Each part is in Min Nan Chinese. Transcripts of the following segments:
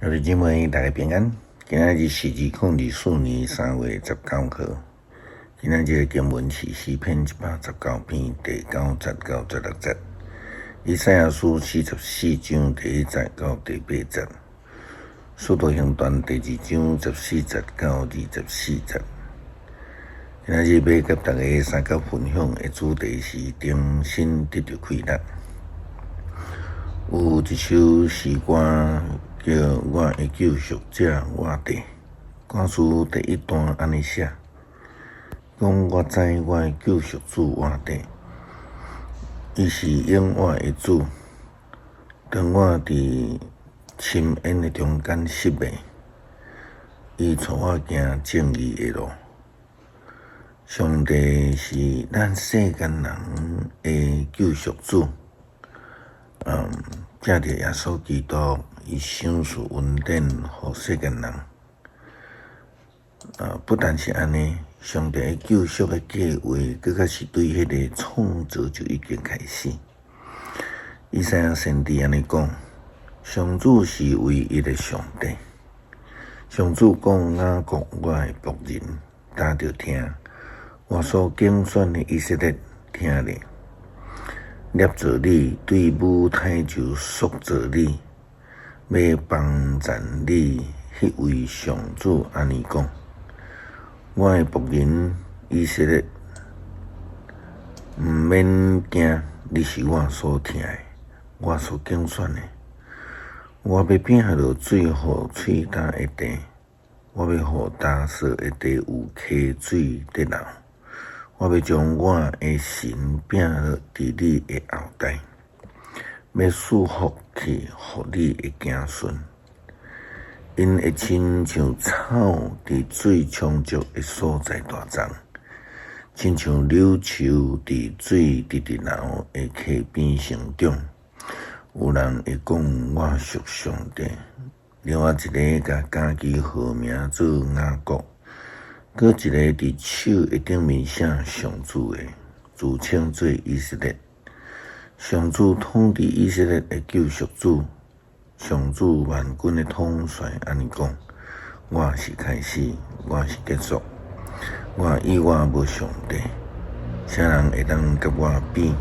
兄弟姊妹，大家平安。今仔日是2024年3月19號。今仔日的經文是詩篇119篇第9節到16節，以賽亞書44章第1節到第8節，使徒行傳第2章14節到24節。今仔日欲佮大家相佮分享的主題是重新得著氣力。有一首詩歌叫《我的救贖者活著》，歌詞第一段按呢寫：講我知我的救贖主活著，伊是永活的主。當我佇深淵的中間失迷，伊帶我行正義的路。上帝是咱世間人的救贖主。藉著耶穌基督，伊賞賜恩典予世間人。不但是按呢，上帝的救贖的計劃，閣較是對彼个創造就已經開始。以賽亞先知按呢講：上主是唯一的上帝。上主講雅各我的僕人，焦著聽，我所揀選的以色列，聽咧。捏造你，對母胎就塑造你，欲幫贊你，彼位上主按呢講：我的僕人以色列，毋免驚，你是我所疼的，我所揀選的。我欲摒落水予喙焦的地，我欲予焦燥的地有溪水佇流。我欲將我的神摒落佇你的後代，欲賜福氣予你的子孫。𪜶會親像草佇水充足的所在大長，親像柳樹佇水直直流的溪邊成長。有人會講我屬上帝，另外一个共家己號名做雅各。閣一个佇手的頂面寫上主的，自稱做以色列。上主統治以色列的救贖主，上主萬軍的統帥按呢講：我是開始，我是結束，我以外無上帝，啥人會當佮我比？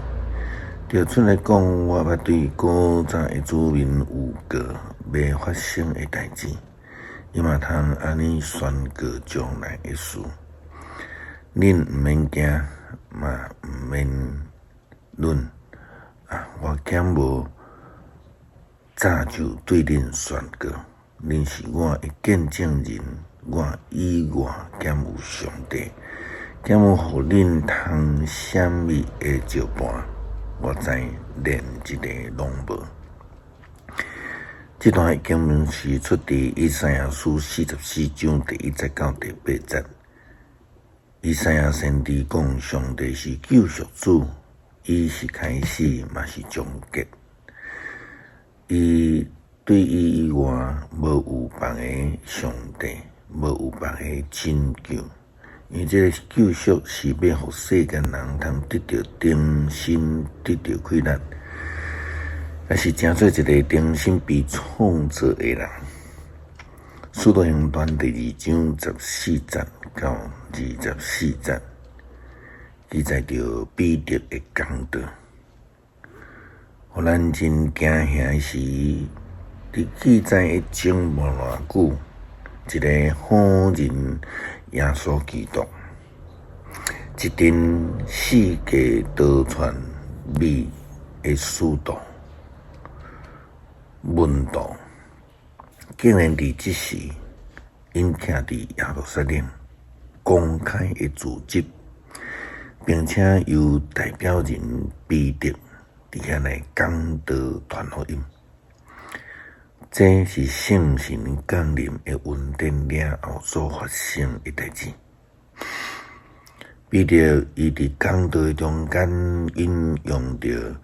著出來講，我捌對古早的子民預告欲發生的代誌。伊嘛通按呢宣告將來的事，恁毋免驚，嘛毋免忍啊！我敢無早就對恁宣告，恁是我的見證人，我以外敢有上帝？敢有予恁通閃避的石盤？我知連一个攏無。這段經文是出佇以賽亞書44章第1節到第8節。以賽亞先知講，上帝是救贖主，伊是開始，嘛是終結。伊對伊以外，無有別个上帝，無有別个拯救。因為這个救贖是欲予世間人通得著重新得著氣力。也是成做一个重新被創造的人。使徒行傳第2章14節到24節，記載著彼得的講道。予咱真驚嚇的是，佇記載的前無偌久，一个好人耶穌基督，一陣四界逃竄美的使徒。門徒竟然佇這時，𪜶徛佇耶路撒冷公開的自執，並且由代表人彼得佇遐來講道傳福音。這是聖神降臨的恩典了後所發生的代誌。彼得伊佇講道的中間引用著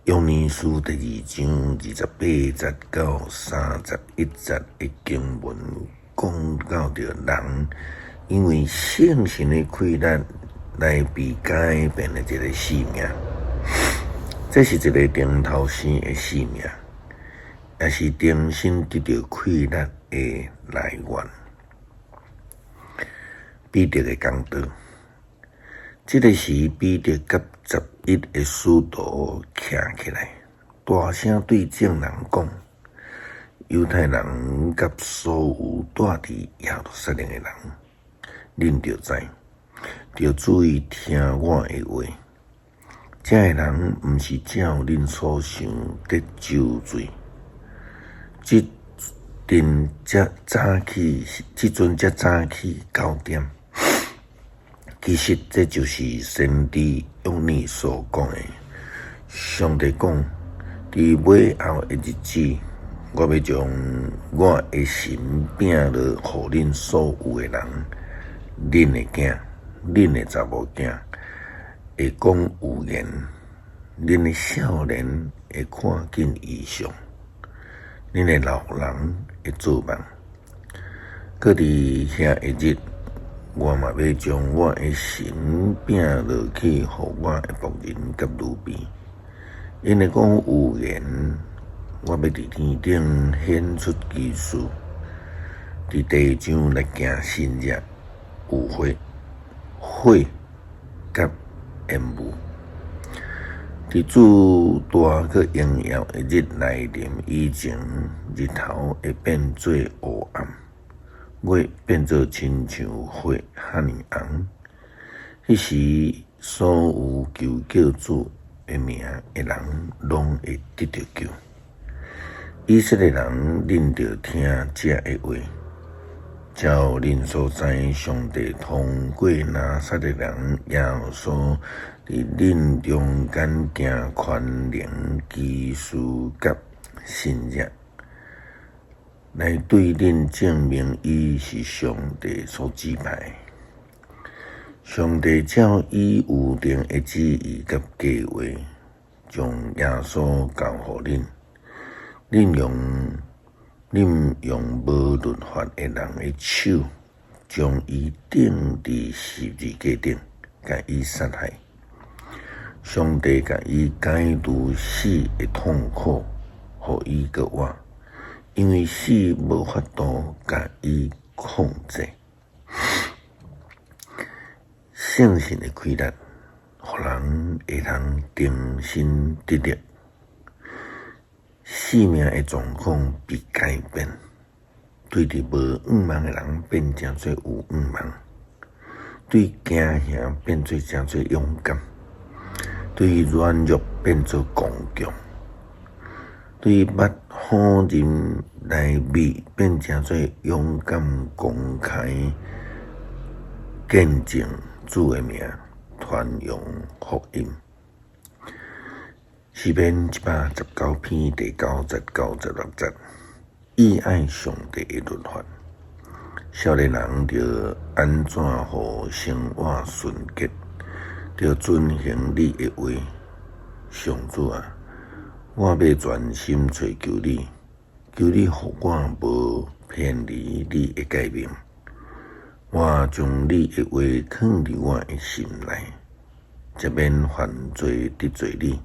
約尼書第2章28節到31節的經文，講到著人因為聖神的氣力來被改變的一个生命。這是一个重頭生的生命。也是重新得著氣力的來源。彼得的講道，這个時彼得佮11个使徒徛起來，大聲對眾人講：猶太人佮所有蹛佇耶路撒冷的人，恁著知，著注意聽我的話。這个人毋是照恁所想得酒醉，這陣才早起，這陣才早起9點。其實這就是先知約珥所講的。上帝講：佇尾後的日子，我欲將我的神餅落予恁所有的人，恁的囝、恁的查某囝會講預言，恁的少年會看見異象，恁的老人會做夢。閣佇遐一日，我嘛欲將我的神餅落去予我的僕人佮奴婢，𪜶會講預言。我欲佇天頂顯出奇事，佇地上來行神跡，有血、火佮煙霧。佇主大閣榮耀的日來臨以前，日頭會變做烏暗，月變做親像血遐爾紅。彼時，所有求叫主的名的人，攏會得著救。以色列人，恁著聽這个話。照恁所知，上帝通過拿撒勒人耶穌佇恁中間行權能、奇事佮神跡，來對恁證明伊是上帝所指派的。上帝照伊預定的旨意佮計劃，將耶穌交予恁。恁用無律法的人的手，將伊釘佇十字架頂，共伊殺害。上帝共伊解除死的痛苦，予伊閣活，因為死無法度共伊控制。聖神的氣力，予人會通重新得力。性命的狀況被改變，對佇無向望的人變成做有向望，對驚嚇變做成做勇敢，對軟弱變做剛強，對捌否認來密變成做勇敢公開見證主的名，傳揚福音。詩篇119篇第9節、96節，意愛上帝的律法。少年人著按怎予生活純潔？著遵行你的話。上主啊，我欲全心揣求你，求你予我無偏離你的誡命。我將你的話囥佇我的心內，才免犯罪得罪你。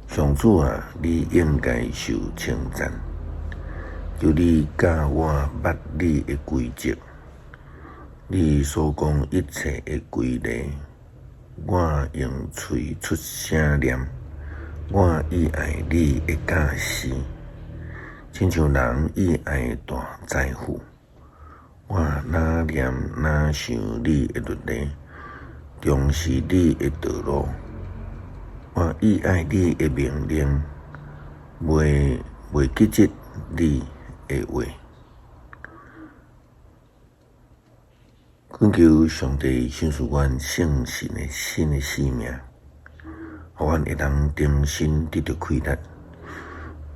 上主啊，你應該受稱讚。求你教我捌你的規則，你所講一切的規例，我用喙出聲念。我意愛你的教示，親像人意愛大財富。我若念若想你的律例，重視你的道路。我意愛你的命令，袂記得你的話。懇求上帝賞賜阮聖神的新的生命，予阮會當重新得著氣力，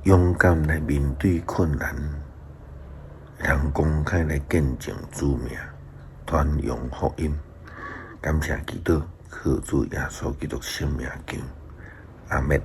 勇敢來面對困難，會通公開來見證主名，傳揚福音。感謝基督，靠主耶穌基督聖名求，阿們。